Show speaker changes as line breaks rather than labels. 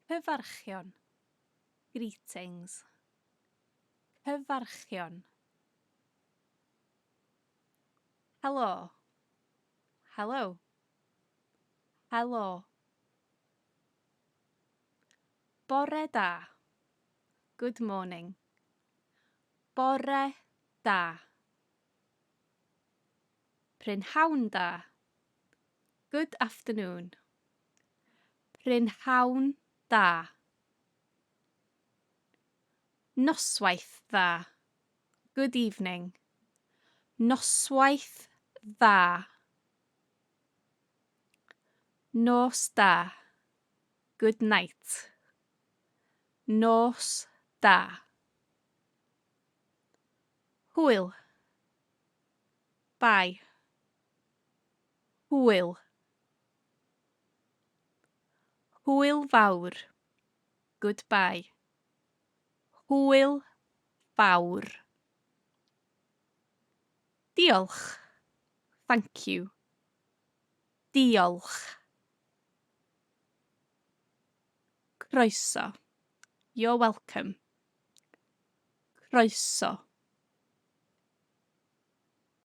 Cyfarchion, greetings. Cyfarchion. Helo. Hello. Helo. Bore da. Good morning. Bore da. Prynhawn da. Good afternoon. Prynhawn da. Noswaith dda. Good evening. Noswaith dda. Nos da. Good night. Nos da. Hwyl. Bye. Hwyl. Hwyl fawr. Goodbye. Hwyl fawr. Diolch. Thank you. Diolch. Croeso. You're welcome. Croeso.